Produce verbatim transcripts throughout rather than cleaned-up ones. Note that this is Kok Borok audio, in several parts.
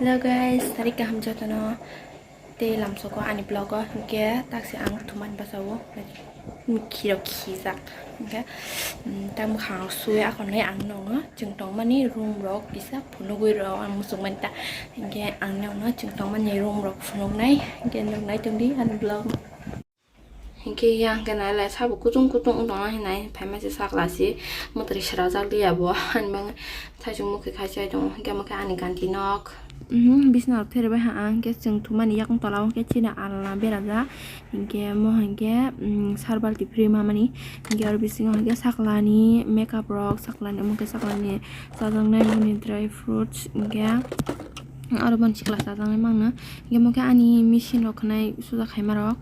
Hello guys, sari kaham jotono. Tei lamsoko ani vlog o hwnkhe taksi ang thuman bachao. Khirok khijak hwnkhe, mm, ta mwkhang rok sui akhonai ang nokno chwng tongmani room rok kisa phunugwi rw ang muchungmani ta. Hwnkhe ang nokno chwng tongmani room rok phunuknai hwnkhe nuknai tongdi ani vlog. Hinkhe yang khe nai lai sabo kutung kutung wng tongna hinai phaima se sakla se mwtwrwi srajak liya bo ani bagwi thaisung mukhe khai chai tongo hinkhe omo khe ani ganti nok. Mhm, bisna rok therbai ha ang hinkhe chwng thumani yakung tola o hinkhe chini alna berajak hinkhe mo hinkhe, mm, sar balti phirwi mamani hinkhe oro bisingo hinkhe saklani makeup rok saklani omo khe saklani chajaknai mani dry fruits hinkhe aro boni sikla chajaknai mangno hinkhe mo khe ani machine rok khnai suja khaima rok.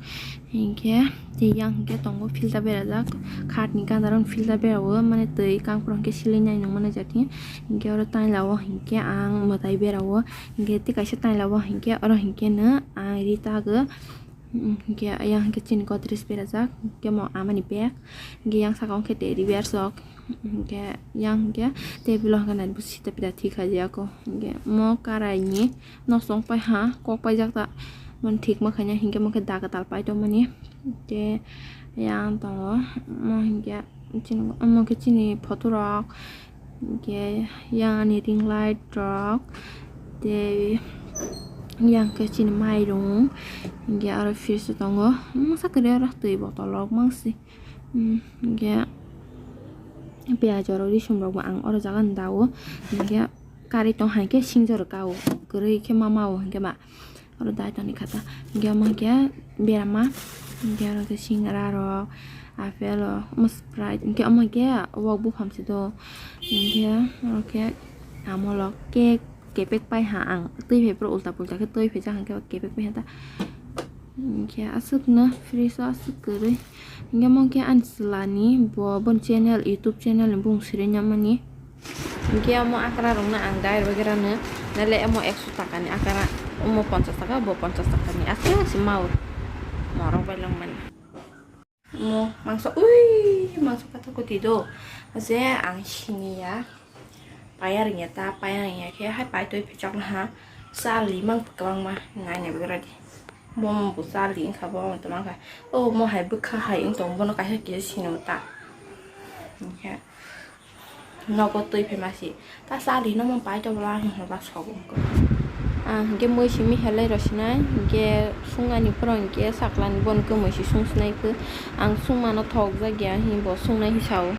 Hinkhe tei yang hinkhe tongo filter berajak, khatni gana rok filter berao, mane twi kangphuru hinkhe silinai nangmani jati. Hinkhe oro taila o hinkhe ang mwtai berao, hinkhe tei kaisa taila o hinkhe oro hinkhe no ang ri tago. Hinkhe yang hinkhe chini godrej berajak, hinkhe mo amani bag, hinkhe yang saka o hinkhe teddy bears rok, hinkhe yang hinkhe table o hinkhe nai bo sita pita thik khaijak o, hinkhe mo karai ni. Nosong pai ha, kok paijak ta. Mani thik ma khaina hinkhe mo khe da kwtal pai tongmani. Tei yang tongo, mo hinkhe chini, omo khe chini photo rok. Hinkhe yang ani ring light rok. Tei yang khe chini mairung. Hinkhe aro fridge tongo. Masa kwrwi oro twi bottle rok mangsi. Hmm, hinkhe piyaj rok risum rok bo ang oro jaga ni dao. Hinkhe Kari tong hai khe singjoro kao, kwrwi khe ma mao hinkhe ba. Oro dai tongni khata. Hinkhe omo hinkhe berama, hinkhe oro khe singra rok, apple rok, omo Sprite, hinkhe omo hinkhe wak buphang se do. Hinkhe oro khe amolo cake, kepek pai ha ang. Twi phai phuru ulta pulta khe twi phaijak hinkhe kepek pai ha ta. Hinkhe aswkno fridge o aswk kwrwi. Hinkhe mo khe ani chwlani bo, boni channel, YouTube channel ni bumung swrwngya mani. Hinkhe omo akra rokno ang dai rw khe rano, nale omo ekso taka ni akra, omo ponchas taka, bo ponchas taka ni aswk se mao. Morok bai longmani. Omo mangso, ui, mangso kata kwtwi do. Je ang siniya. Paiya rwngya ta, paiya rwngya khe hai pai twi phichokno ha. Chali mang kwbangma nai nai bai radi. Bomo bo chali wngkha, bomo tongma kha. O mo hai bwkha hai wng tong, bono kaisa kisa sino ta. Hinkhe nogo twi phaima si. Ta chali no mo pai to bwla hinwi ba sogo wngkha. Ah, hinkhe mui simi helai rw sinai, hinkhe sungnani phoro hinkhe saklani bono khe mui si sung sinai khe. Ang sungmano thok jak ya hinwi bo sungnai hinwi sao.